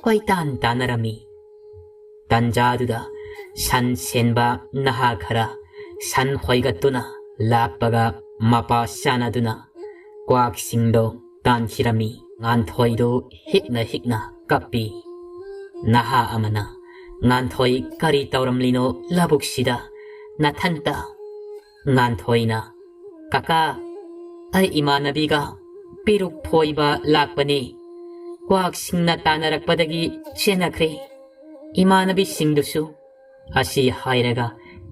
ꯀꯣꯏꯇꯥꯟ ꯇꯥꯟꯅꯔꯝꯃꯤ꯫ ꯇꯟꯖꯥꯗꯨꯗ ꯁꯟ ꯁꯦꯟꯕ ꯅꯍꯥ ꯈꯔ ꯁꯟ ꯍꯣꯏꯒꯠꯇꯨꯅ ꯂꯥꯛꯄꯒ ꯃꯄꯥ ꯆꯥꯅꯗꯨꯅ ꯀ꯭ꯋꯥꯛꯁꯤꯡꯗꯣ ꯇꯥꯟꯈꯤꯔꯝꯃꯤ꯫ ꯉꯥꯟꯊꯣꯏꯗꯨ ꯍꯤꯛꯅ ꯍꯤꯛꯅ ꯀꯞꯄꯤ꯫ ꯅꯍꯥ ꯑꯃꯅ, "ꯉꯥꯟꯊꯣꯏ, ꯀꯔꯤ ꯇꯧꯔꯝꯂꯤꯅꯣ ꯂꯧꯕꯨꯛꯁꯤꯗ ꯅꯊꯟꯇ?" ꯉꯥꯟꯊꯣꯏꯅ, "ꯀꯀꯥ, ꯑꯩ ꯏꯃꯥꯟꯅꯕꯤꯒ ꯄꯤꯔꯨꯛ ꯐꯣꯏꯕ ꯂꯥꯛꯄꯅꯤ꯫ ꯀ꯭ꯋꯥꯛꯁꯤꯡꯅ ꯇꯥꯟꯅꯔꯛꯄꯗꯒꯤ ꯆꯦꯟꯅꯈ꯭ꯔꯦ꯫ ꯏꯃꯥꯟꯅꯕꯤꯁꯤꯡꯗꯨꯁꯨ," ꯑꯁꯤ ꯍꯥꯏꯔꯒ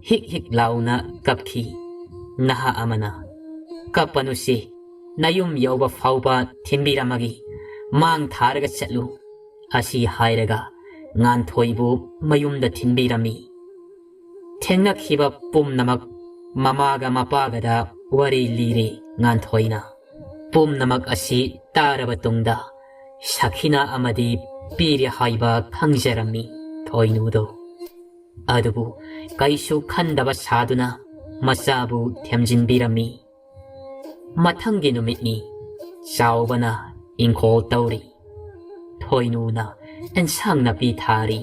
ꯍꯤꯛ ꯍꯤꯛ ꯂꯥꯎꯅ ꯀꯞꯈꯤ꯫ ꯅꯍꯥ ꯑꯃꯅ, "ꯀꯞꯄꯅꯨꯁꯤ, ꯅꯌꯨꯝ ꯌꯧꯕ ꯐꯥꯎꯕ ꯊꯤꯟꯕꯤꯔꯝꯃꯒꯦ, ꯃꯥꯡ ꯊꯥꯔꯒ ꯆꯠꯂꯨ," ꯑꯁꯤ ꯍꯥꯏꯔꯒ ꯉꯥꯟꯊꯣꯏꯕꯨ ꯃꯌꯨꯝꯗ ꯊꯤꯟꯕꯤꯔꯝꯃꯤ꯫ ꯊꯦꯡꯅꯈꯤꯕ ꯄꯨꯝꯅꯃꯛ ꯃꯃꯥꯒ ꯃꯄꯥꯒꯗ ꯋꯥꯔꯤ ꯂꯤꯔꯦ ꯉꯥꯟꯊꯣꯏꯅ꯫ ꯄꯨꯝꯅꯃꯛ ꯑꯁꯤ ꯇꯥꯔꯕ ꯇꯨꯡꯗ ꯁꯈꯤꯅꯥ ꯑꯃꯗꯤ ꯄꯤꯔꯦ ꯍꯥꯏꯕ ꯈꯪꯖꯔꯝꯃꯤ ꯊꯣꯏꯅꯨꯗꯣ꯫ ꯑꯗꯨꯕꯨ ꯀꯩꯁꯨ ꯈꯟꯗꯕ ꯁꯥꯗꯨꯅ ꯃꯆꯥꯕꯨ ꯊꯦꯝꯖꯤꯟꯕꯤꯔꯝꯃꯤ꯫ ꯃꯊꯪꯒꯤ ꯅꯨꯃꯤꯠꯅꯤ꯫ ꯆꯥꯎꯕꯅ ꯏꯪꯈꯣꯜ ꯇꯧꯔꯤ꯫ ꯊꯣꯏꯅꯨꯅ ꯑꯦꯟꯁꯥꯡ ꯅꯥꯄꯤ ꯊꯥꯔꯤ꯫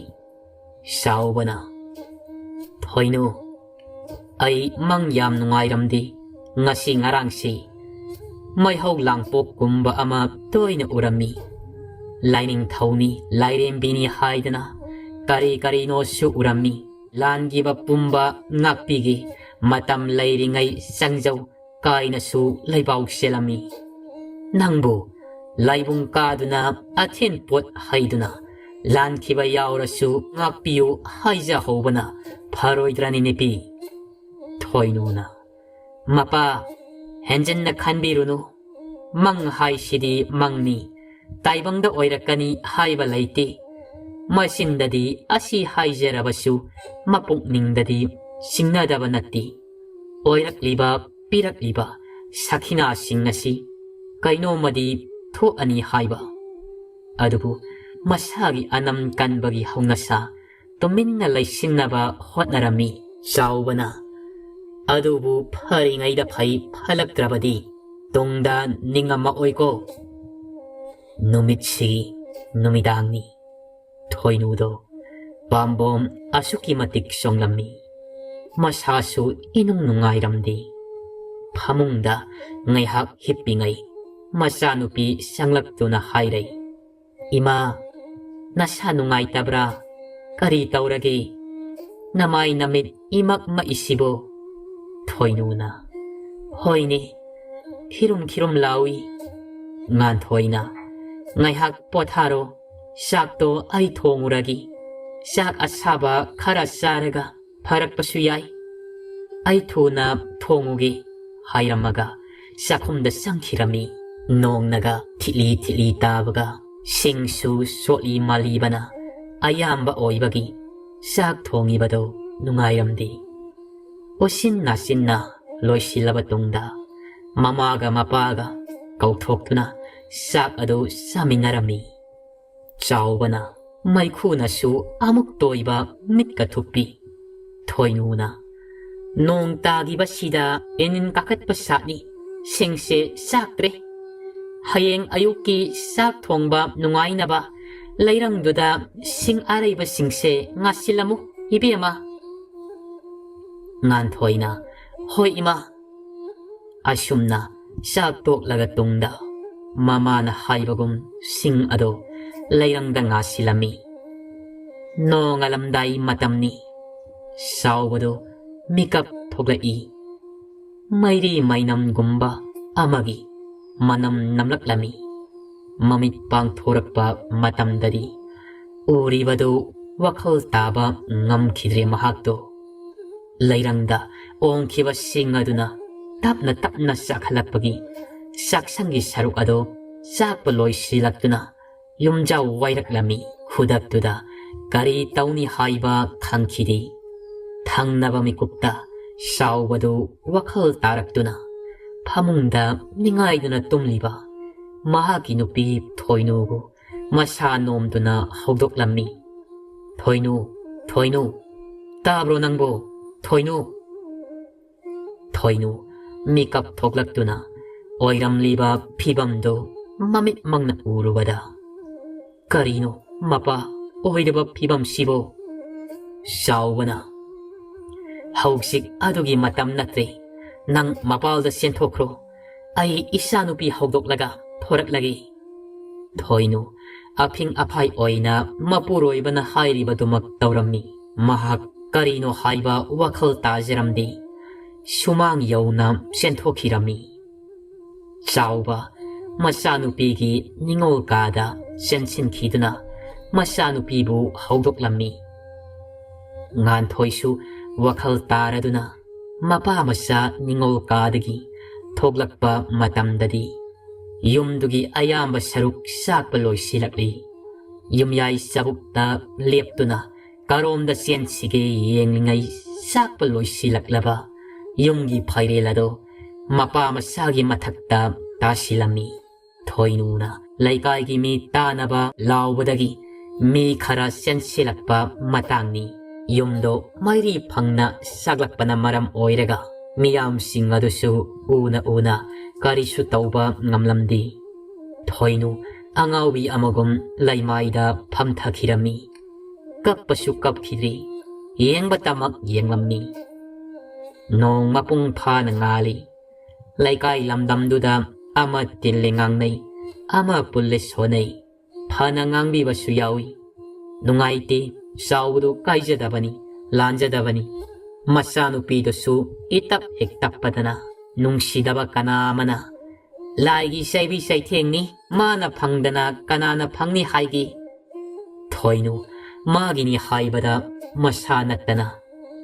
ꯆꯥꯎꯕꯅ, "ꯊꯣꯏꯅꯨ, ꯑꯩ ꯃꯪ ꯌꯥꯝ ꯅꯨꯡꯉꯥꯏꯔꯝꯗꯦ ꯉꯁꯤ ꯉꯔꯥꯡꯁꯤ꯫ ꯃꯩꯍꯧ ꯂꯥꯡꯄꯣꯛꯀꯨꯝꯕ ꯑꯃ ꯇꯣꯏꯅ ꯎꯔꯝꯃꯤ꯫ ꯂꯥꯏꯅꯤꯡꯊꯧꯅꯤ, ꯂꯥꯏꯔꯦꯝꯕꯤꯅꯤ ꯍꯥꯏꯗꯅ ꯀꯔꯤ ꯀꯔꯤꯅꯣꯁꯨ ꯎꯔꯝꯃꯤ꯫ ꯂꯥꯟꯒꯤꯕ ꯄꯨꯝꯕ ꯉꯥꯛꯄꯤꯒꯦ, ꯃꯇꯝ ꯂꯩꯔꯤꯉꯩ ꯆꯪꯖꯧ ꯀꯥꯏꯅꯁꯨ ꯂꯩꯕꯥꯎ ꯆꯦꯜꯂꯝꯃꯤ꯫ ꯅꯪꯕꯨ ꯂꯥꯏꯕꯨꯡ ꯀꯥꯗꯨꯅ ꯑꯊꯦꯟ ꯄꯣꯠ ꯍꯩꯗꯨꯅ ꯂꯥꯟꯈꯤꯕ ꯌꯥꯎꯔꯁꯨ ꯉꯥꯛꯄꯤꯌꯨ ꯍꯥꯏꯖꯍꯧꯕꯅ ꯐꯔꯣꯏꯗ꯭ꯔꯅꯤ ꯅꯨꯄꯤ?" ꯊꯣꯏꯅꯨꯅ, "ꯃꯄꯥ, ꯍꯦꯟꯖꯤꯟꯅ ꯈꯟꯕꯤꯔꯨꯅꯨ꯫ ꯃꯪ ꯍꯥꯏꯁꯤꯗꯤ ꯃꯪꯅꯤ, ꯇꯥꯏꯕꯪꯗ ꯑꯣꯏꯔꯛꯀꯅꯤ ꯍꯥꯏꯕ ꯂꯩꯇꯦ꯫ ꯃꯆꯤꯟꯗꯗꯤ ꯑꯁꯤ ꯍꯥꯏꯖꯔꯕꯁꯨ ꯃꯄꯨꯛꯅꯤꯡꯗꯗꯤ ꯆꯤꯡꯅꯗꯕ ꯅꯠꯇꯦ꯫ ꯑꯣꯏꯔꯛꯂꯤꯕ ꯄꯤꯔꯛꯂꯤꯕ ꯁꯈꯤꯅꯥꯁꯤꯡ ꯑꯁꯤ ꯀꯩꯅꯣꯝꯃꯗꯤ ꯊꯣꯛꯑꯅꯤ ꯍꯥꯏꯕ꯫ ꯑꯗꯨꯕꯨ ꯃꯁꯥꯒꯤ ꯑꯅꯝ ꯀꯟꯕꯒꯤ ꯍꯧꯅꯁꯥ ꯇꯨꯃꯤꯟꯅ ꯂꯩꯁꯤꯟꯅꯕ ꯍꯣꯠꯅꯔꯝꯃꯤ ꯆꯥꯎꯕꯅ꯫ ꯑꯗꯨꯕꯨ ꯐꯔꯤꯉꯩꯗ ꯐꯩ, ꯐꯠꯂꯛꯇ꯭ꯔꯕꯗꯤ ꯇꯨꯡꯗ ꯅꯤꯡꯉꯝꯃꯛꯑꯣꯏꯀꯣ꯫ ꯅꯨꯃꯤꯠꯁꯤ ꯅꯨꯃꯤꯗꯥꯡꯅꯤ꯫ ꯊꯣꯏꯅꯨꯗꯣ ꯄꯥꯝꯕꯣꯝ ꯑꯁꯨꯛꯀꯤ ꯃꯇꯤꯛ ꯆꯣꯡꯂꯝꯃꯤ꯫ ꯃꯁꯥꯁꯨ ꯏꯅꯨꯡ ꯅꯨꯡꯉꯥꯏꯔꯝꯗꯦ꯫ ꯐꯃꯨꯡꯗ ꯉꯥꯏꯍꯥꯛ ꯍꯤꯞꯄꯤꯉꯩ ꯃꯆꯥꯅꯨꯄꯤ ꯆꯪꯂꯛꯇꯨꯅ ꯍꯥꯏꯔꯩ, "ꯏꯃꯥ, ꯅꯁꯥ ꯅꯨꯡꯉꯥꯏꯇꯕ꯭ꯔꯥ? ꯀꯔꯤ ꯇꯧꯔꯒꯦ? ꯅꯃꯥꯏ ꯅꯃꯤꯠ ꯏꯃꯛ ꯃꯛꯏꯁꯤꯕꯣ?" ꯊꯣꯏꯅꯨꯅ, "ꯍꯣꯏꯅꯦ, ꯈꯤꯔꯨꯝ ꯈꯤꯔꯨꯝ ꯂꯥꯎꯏ꯫" ꯉꯥꯟꯊꯣꯏꯅ, "ꯉꯥꯏꯍꯥꯛ ꯄꯣꯊꯥꯔꯣ, ꯆꯥꯛꯇꯣ ꯑꯩ ꯊꯣꯡꯉꯨꯔꯒꯦ꯫ ꯆꯥꯛ ꯑꯁꯥꯕ ꯈꯔ ꯆꯥꯔꯒ ꯐꯔꯛꯄꯁꯨ ꯌꯥꯏ꯫ ꯑꯩ ꯊꯨꯅ ꯊꯣꯡꯉꯨꯒꯦ" ꯍꯥꯏꯔꯝꯃꯒ ꯆꯥꯛꯈꯨꯝꯗ ꯆꯪꯈꯤꯔꯝꯃꯤ꯫ ꯅꯣꯡꯅꯒ ꯊꯤꯠꯂꯤ ꯊꯤꯠꯂꯤ ꯇꯥꯕꯒ ꯁꯤꯡꯁꯨ ꯆꯣꯠꯂꯤ ꯃꯥꯜꯂꯤꯕꯅ ꯑꯌꯥꯝꯕ ꯑꯣꯏꯕꯒꯤ ꯆꯥꯛ ꯊꯣꯡꯉꯤꯕꯗꯣ ꯅꯨꯡꯉꯥꯏꯔꯝꯗꯦ꯫ ꯎꯆꯤꯟ ꯅꯥꯆꯤꯟꯅ ꯂꯣꯏꯁꯤꯜꯂꯕ ꯇꯨꯡꯗ ꯃꯃꯥꯒ ꯃꯄꯥꯒ ꯀꯧꯊꯣꯛꯇꯨꯅ ꯆꯥꯛ ꯑꯗꯨ ꯆꯥꯃꯤꯟꯅꯔꯝꯃꯤ꯫ ꯆꯥꯎꯕꯅ ꯃꯩꯈꯨꯅꯁꯨ ꯑꯃꯨꯛ ꯇꯣꯏꯕ ꯃꯤꯠꯀ ꯊꯨꯞꯄꯤ꯫ ꯊꯣꯏꯅꯨꯅ, "ꯅꯣꯡ ꯇꯥꯈꯤꯕꯁꯤꯗ ꯏꯅꯤꯟ ꯀꯥꯈꯠꯄ ꯁꯥꯠꯅꯤ, ꯁꯤꯡꯁꯦ ꯆꯥꯛꯇ꯭ꯔꯦ꯫ ꯍꯌꯦꯡ ꯑꯌꯨꯛꯀꯤ ꯆꯥꯛ ꯊꯣꯡꯕ ꯅꯨꯡꯉꯥꯏꯅꯕ ꯂꯩꯔꯪꯗꯨꯗ ꯁꯤꯡ ꯑꯔꯩꯕꯁꯤꯡꯁꯦ ꯉꯥꯁꯤꯜꯂꯝꯃꯨ, ꯏꯕꯦꯝꯃ꯫" ꯉꯥꯟꯊꯣꯏꯅ, "ꯍꯣꯏ ꯏꯃꯥ꯫" ꯑꯁꯨꯝꯅ ꯆꯥꯛ ꯇꯣꯛꯂꯒ ꯇꯨꯡꯗ ꯃꯃꯥꯅ ꯍꯥꯏꯕꯒꯨꯝ ꯁꯤꯡ ꯑꯗꯨ ꯂꯩꯔꯪꯗ ꯉꯥꯁꯤꯜꯂꯝꯃꯤ꯫ ꯅꯣꯡꯉꯥꯜꯂꯝꯗꯥꯏ ꯃꯇꯝꯅꯤ꯫ ꯆꯥꯎꯕꯗꯨ ꯃꯤꯀꯞ ꯊꯣꯛꯂꯛꯏ꯫ ꯃꯩꯔꯤ ꯃꯩꯅꯝꯒꯨꯝꯕ ꯑꯃꯒꯤ ꯃꯅꯝ ꯅꯝꯂꯛꯂꯝꯃꯤ꯫ ꯃꯃꯤꯠ ꯄꯥꯡꯊꯣꯔꯛꯄ ꯃꯇꯝꯗꯗꯤ ꯎꯔꯤꯕꯗꯨ ꯋꯥꯈꯜ ꯇꯥꯕ ꯉꯝꯈꯤꯗ꯭ꯔꯦ ꯃꯍꯥꯛꯇꯣ꯫ ꯂꯩꯔꯪꯗ ꯑꯣꯡꯈꯤꯕ ꯁꯤꯡ ꯑꯗꯨꯅ ꯇꯞꯅ ꯇꯞꯅ ꯆꯥꯛꯍꯜꯂꯛꯄꯒꯤ ꯆꯥꯛꯁꯪꯒꯤ ꯁꯔꯨꯛ ꯑꯗꯨ ꯆꯥꯛꯄ ꯂꯣꯏꯁꯤꯜꯂꯛꯇꯨꯅ ꯌꯨꯝꯖꯥꯎ ꯋꯥꯏꯔꯛꯂꯝꯃꯤ꯫ ꯈꯨꯗꯛꯇꯨꯗ ꯀꯔꯤ ꯇꯧꯅꯤ ꯍꯥꯏꯕ ꯈꯪꯈꯤꯗꯦ꯫ ꯊꯪꯅꯕ ꯃꯤꯀꯨꯞꯇ ꯆꯥꯎꯕꯗꯨ ꯋꯥꯈꯜ ꯇꯥꯔꯛꯇꯨꯅ ꯐꯃꯨꯡꯗ ꯅꯤꯡꯉꯥꯏꯗꯨꯅ ꯇꯨꯝꯂꯤꯕ ꯃꯍꯥꯛꯀꯤ ꯅꯨꯄꯤ ꯊꯣꯏꯅꯨꯕꯨ ꯃꯁꯥ ꯅꯣꯝꯗꯨꯅ ꯍꯧꯗꯣꯛꯂꯝꯃꯤ꯫ "ꯊꯣꯏꯅꯨ, ꯊꯣꯏꯅꯨ, ꯇꯥꯕ꯭ꯔꯣ ꯅꯪꯕꯨ? ꯊꯣꯏꯅꯨ!" ꯊꯣꯏꯅꯨ ꯃꯤꯀꯞ ꯊꯣꯛꯂꯛꯇꯨꯅ ꯑꯣꯏꯔꯝꯂꯤꯕ ꯐꯤꯕꯝꯗꯨ ꯃꯃꯤꯠꯃꯛꯅ ꯎꯔꯨꯕꯗ, "ꯀꯔꯤꯅꯣ ꯃꯄꯥ ꯑꯣꯏꯔꯤꯕ ꯐꯤꯕꯝꯁꯤꯕꯨ?" ꯆꯥꯎꯕꯅ, "ꯍꯧꯖꯤꯛ ꯑꯗꯨꯒꯤ ꯃꯇꯝ ꯅꯠꯇ꯭ꯔꯦ꯫ ꯅꯪ ꯃꯄꯥꯜꯗ ꯆꯦꯟꯊꯣꯛꯈ꯭ꯔꯣ꯫ ꯑꯩ ꯏꯆꯥꯅꯨꯄꯤ ꯍꯧꯗꯣꯛꯂꯒ ꯊꯣꯔꯛꯂꯒꯦ꯫ ꯊꯣꯏꯅꯨ ꯑꯐꯤꯡ ꯑꯐꯥꯏ ꯑꯣꯏꯅ ꯃꯄꯨꯔꯣꯏꯕꯅ ꯍꯥꯏꯔꯤꯕꯗꯨꯃꯛ ꯇꯧꯔꯝꯃꯤ꯫ ꯃꯍꯥꯛ ꯀꯔꯤꯅꯣ ꯍꯥꯏꯕ ꯋꯥꯈꯜ ꯇꯥꯖꯔꯝꯗꯦ꯫ ꯁꯨꯃꯥꯡ ꯌꯧꯅ ꯆꯦꯟꯊꯣꯛꯈꯤꯔꯝꯃꯤ꯫ ꯆꯥꯎꯕ ꯃꯆꯥꯅꯨꯄꯤꯒꯤ ꯅꯤꯉꯣꯜ ꯀꯥꯗ ꯆꯦꯟꯁꯤꯟꯈꯤꯗꯨꯅ ꯃꯆꯥꯅꯨꯄꯤꯕꯨ ꯍꯧꯗꯣꯛꯂꯝꯃꯤ꯫ ꯉꯥꯟꯊꯣꯏꯁꯨ ꯋꯥꯈꯜ ꯇꯥꯔꯗꯨꯅ ꯃꯄꯥ ꯃꯆꯥ ꯅꯤꯉꯣꯜ ꯀꯥꯗꯒꯤ ꯊꯣꯛꯂꯛꯄ ꯃꯇꯝꯗꯗꯤ ꯌꯨꯝꯗꯨꯒꯤ ꯑꯌꯥꯝꯕ ꯁꯔꯨꯛ ꯆꯥꯛꯄ ꯂꯣꯏꯁꯤꯜꯂꯛꯂꯤ꯫ ꯌꯨꯝꯌꯥꯏ ꯆꯕꯨꯛꯇ ꯂꯦꯞꯇꯨꯅ ꯀꯔꯣꯝꯗ ꯆꯦꯟꯁꯤꯒꯦ ꯌꯦꯡꯂꯤꯉꯩ ꯆꯥꯛꯄ ꯂꯣꯏꯁꯤꯜꯂꯛꯂꯕ ꯌꯨꯝꯒꯤ ꯐꯥꯏꯔꯦꯜ ꯑꯗꯨ ꯃꯄꯥ ꯃꯆꯥꯒꯤ ꯃꯊꯛꯇ ꯇꯥꯁꯤꯜꯂꯝꯃꯤ꯫ ꯊꯣꯏꯅꯨꯅ ꯂꯩꯀꯥꯏꯒꯤ ꯃꯤ ꯇꯥꯅꯕ ꯂꯥꯎꯕꯗꯒꯤ ꯃꯤ ꯈꯔ ꯆꯦꯟꯁꯤꯜꯂꯛꯄ ꯃꯇꯥꯡꯅꯤ꯫ ꯌꯨꯝꯗꯣ ꯃꯩꯔꯤ ꯐꯪꯅ ꯁꯥꯒꯠꯂꯛꯄꯅ ꯃꯔꯝ ꯑꯣꯏꯔꯒ ꯃꯤꯌꯥꯝꯁꯤꯡ ꯑꯗꯨꯁꯨ ꯎꯅ ꯎꯅ ꯀꯔꯤꯁꯨ ꯇꯧꯕ ꯉꯝꯂꯝꯗꯦ꯫ ꯊꯣꯏꯅꯨ ꯑꯉꯥꯎꯕꯤ ꯑꯃꯒꯨꯝ ꯂꯩꯃꯥꯏꯗ ꯐꯝꯊꯈꯤꯔꯝꯃꯤ꯫ ꯀꯞꯄꯁꯨ ꯀꯞꯈꯤꯗ꯭ꯔꯤ, ꯌꯦꯡꯕꯇꯃꯛ ꯌꯦꯡꯂꯝꯃꯤ꯫ ꯅꯣꯡ ꯃꯄꯨꯡ ꯐꯥꯅ ꯉꯥꯜꯂꯤ꯫ ꯂꯩꯀꯥꯏ ꯂꯝꯗꯝꯗꯨꯗ ꯑꯃ ꯇꯤꯜꯂꯦ ꯉꯥꯡꯅꯩ, ꯑꯃ ꯄꯨꯜꯂꯦ ꯁꯣꯟꯅꯩ꯫ ꯐꯅ ꯉꯥꯡꯕꯤꯕꯁꯨ ꯌꯥꯎꯏ꯫ ꯅꯨꯡꯉꯥꯏꯇꯦ, ꯆꯥꯎꯕꯗꯨ ꯀꯥꯏꯖꯗꯕꯅꯤ, ꯂꯥꯟꯖꯗꯕꯅꯤ꯫ ꯃꯆꯥꯅꯨꯄꯤꯗꯨꯁꯨ ꯏꯇꯞ ꯍꯦꯛ ꯇꯞꯄꯗꯅ ꯅꯨꯡꯁꯤꯗꯕ ꯀꯅꯥ ꯑꯃꯅ ꯂꯥꯏꯒꯤ ꯆꯩꯕꯤ ꯆꯩꯊꯦꯡꯅꯤ, ꯃꯥꯅ ꯐꯪꯗꯅ ꯀꯅꯥꯅ ꯐꯪꯅꯤ ꯍꯥꯏꯒꯦ? ꯊꯣꯏꯅꯨ ꯃꯥꯒꯤꯅꯤ ꯍꯥꯏꯕꯗ ꯃꯁꯥ ꯅꯠꯇꯅ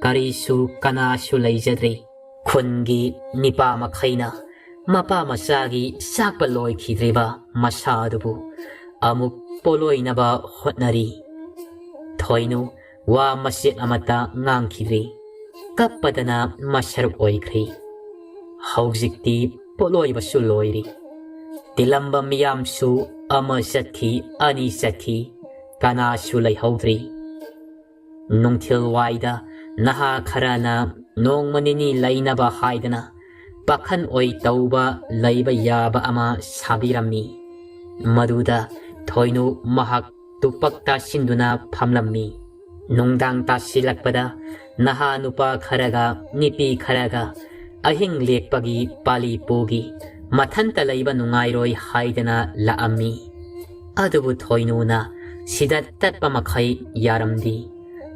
ꯀꯔꯤꯁꯨ ꯀꯅꯥꯁꯨ ꯂꯩꯖꯗ꯭ꯔꯦ꯫ ꯈꯨꯟꯒꯤ ꯅꯤꯄꯥ ꯃꯈꯩꯅ ꯃꯄꯥ ꯃꯆꯥꯒꯤ ꯆꯥꯛꯄ ꯂꯣꯏꯈꯤꯗ꯭ꯔꯤꯕ ꯃꯁꯥ ꯑꯗꯨꯕꯨ ꯑꯃꯨꯛ ꯄꯣꯂꯣꯏꯅꯕ ꯍꯣꯠꯅꯔꯤ꯫ ꯊꯣꯏꯅꯨ ꯋꯥ ꯃꯆꯦꯠ ꯑꯃꯠꯇ ꯉꯥꯡꯈꯤꯗ꯭ꯔꯤ꯫ ꯀꯞꯄꯗꯅ ꯃꯁꯔꯨꯛ ꯑꯣꯏꯈ꯭ꯔꯤ꯫ ꯍꯧꯖꯤꯛꯇꯤ ꯄꯣꯠꯂꯣꯏꯕꯁꯨ ꯂꯣꯏꯔꯤ꯫ ꯇꯤꯜꯂꯝꯕ ꯃꯤꯌꯥꯝꯁꯨ ꯑꯃ ꯆꯠꯈꯤ, ꯑꯅꯤ ꯆꯠꯈꯤ, ꯀꯅꯥꯁꯨ ꯂꯩꯍꯧꯗ꯭ꯔꯤ꯫ ꯅꯨꯡꯊꯤꯜ ꯋꯥꯏꯗ ꯅꯍꯥ ꯈꯔꯅ ꯅꯣꯡꯃ ꯅꯤꯅꯤ ꯂꯩꯅꯕ ꯍꯥꯏꯗꯅ ꯄꯥꯈꯟ ꯑꯣꯏ ꯇꯧꯕ ꯂꯩꯕ ꯌꯥꯕ ꯑꯃ ꯁꯥꯕꯤꯔꯝꯃꯤ꯫ ꯃꯗꯨꯗ ꯊꯣꯏꯅꯨ ꯃꯍꯥꯛ ꯇꯨꯄꯛ ꯇꯥꯁꯤꯟꯗꯨꯅ ꯐꯝꯂꯝꯃꯤ꯫ ꯅꯨꯡꯗꯥꯡ ꯇꯥꯁꯤꯜꯂꯛꯄꯗ ꯅꯍꯥ ꯅꯨꯄꯥ ꯈꯔꯒ ꯅꯨꯄꯤ ꯈꯔꯒ ꯑꯍꯤꯡ ꯂꯦꯛꯄꯒꯤ ꯄꯥꯂꯤ ꯄꯨꯒꯤ꯫ ꯃꯊꯟꯇ ꯂꯩꯕ ꯅꯨꯡꯉꯥꯏꯔꯣꯏ ꯍꯥꯏꯗꯅ ꯂꯥꯛꯑꯝꯃꯤ꯫ ꯑꯗꯨꯕꯨ ꯊꯣꯏꯅꯨꯅ ꯁꯤꯗ ꯇꯠꯄ ꯃꯈꯩ ꯌꯥꯔꯝꯗꯦ꯫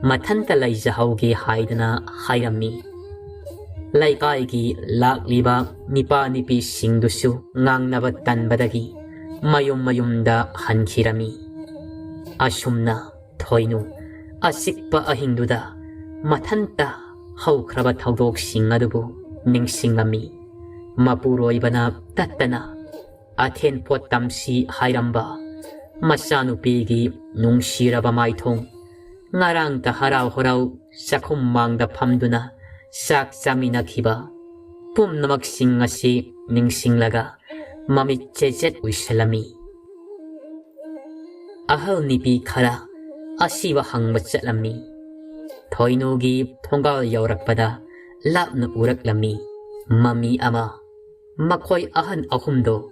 ꯃꯊꯟꯇ ꯂꯩꯖꯍꯧꯒꯦ ꯍꯥꯏꯗꯅ ꯍꯥꯏꯔꯝꯃꯤ꯫ ꯂꯩꯀꯥꯏꯒꯤ ꯂꯥꯛꯂꯤꯕ ꯅꯤꯄꯥ ꯅꯤꯄꯤꯁꯤꯡꯗꯨꯁꯨ ꯉꯥꯡꯅꯕ ꯇꯟꯕꯗꯒꯤ ꯃꯌꯨꯝ ꯃꯌꯨꯝꯗ ꯍꯟꯈꯤꯔꯝꯃꯤ꯫ ꯑꯁꯨꯝꯅ ꯊꯣꯏꯅꯨ ꯑꯆꯤꯛꯄ ꯑꯍꯤꯡꯗꯨꯗ ꯃꯊꯟꯇ ꯍꯧꯈ꯭ꯔꯕ ꯊꯧꯗꯣꯛꯁꯤꯡ ꯑꯗꯨꯕꯨ ꯅꯤꯡꯁꯤꯡꯂꯝꯃꯤ꯫ ꯃꯄꯨꯔꯣꯏꯕꯅ ꯇꯠꯇꯅ ꯑꯊꯦꯟ ꯄꯣꯠ ꯇꯝꯁꯤ ꯍꯥꯏꯔꯝꯕ ꯃꯆꯥꯅꯨꯄꯤꯒꯤ ꯅꯨꯡꯁꯤꯔꯕ ꯃꯥꯏꯊꯣꯡ, ꯉꯔꯥꯡꯇ ꯍꯔꯥꯎ ꯍꯔꯥꯎ ꯆꯥꯛꯈꯨꯝ ꯃꯥꯡꯗ ꯐꯝꯗꯨꯅ ꯆꯥꯛ ꯆꯥꯃꯤꯟꯅꯈꯤꯕ ꯄꯨꯝꯅꯃꯛꯁꯤꯡ ꯑꯁꯤ ꯅꯤꯡꯁꯤꯡꯂꯒ ꯃꯃꯤꯠ ꯆꯦꯆꯦꯠ ꯎꯏꯁꯜꯂꯝꯃꯤ꯫ ꯑꯍꯜ ꯅꯤꯄꯤ ꯈꯔ ꯑꯁꯤꯕ ꯍꯪꯕ ꯆꯠꯂꯝꯃꯤ꯫ ꯊꯣꯏꯅꯨꯒꯤ ꯊꯣꯡꯒꯥꯜ ꯌꯧꯔꯛꯄꯗ ꯂꯥꯞꯅ ꯎꯔꯛꯂꯝꯃꯤ ꯃꯃꯤ ꯑꯃ꯫ ꯃꯈꯣꯏ ꯑꯍꯟ ꯑꯍꯨꯝꯗꯣ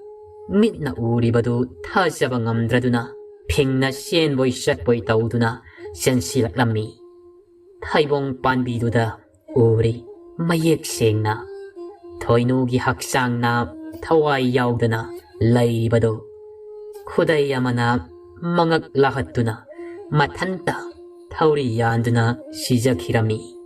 ꯃꯤꯠꯅ ꯎꯔꯤꯕꯗꯨ ꯊꯥꯖꯕ ꯉꯝꯗ꯭ꯔꯗꯨꯅ ꯐꯤꯡꯅ ꯆꯦꯟꯕꯣꯏ ꯆꯠꯄꯣꯏ ꯇꯧꯗꯨꯅ ꯆꯦꯟꯁꯤꯜꯂꯛꯂꯝꯃꯤ꯫ ꯊꯩꯕꯣꯡ ꯄꯥꯟꯕꯤꯗꯨꯗ ꯎꯔꯤ ꯃꯌꯦꯛ ꯁꯦꯡꯅ ꯊꯣꯏꯅꯨꯒꯤ ꯍꯛꯆꯥꯡꯅ ꯊꯋꯥꯏ ꯌꯥꯎꯗꯅ ꯂꯩꯔꯤꯕꯗꯨ꯫ ꯈꯨꯗꯩ ꯑꯃꯅ ꯃꯉꯛ ꯂꯥꯍꯠꯇꯨꯅ ꯃꯊꯟꯇ ꯊꯧꯔꯤ ꯌꯥꯟꯗꯨꯅ ꯁꯤꯖꯈꯤꯔꯝꯃꯤ꯫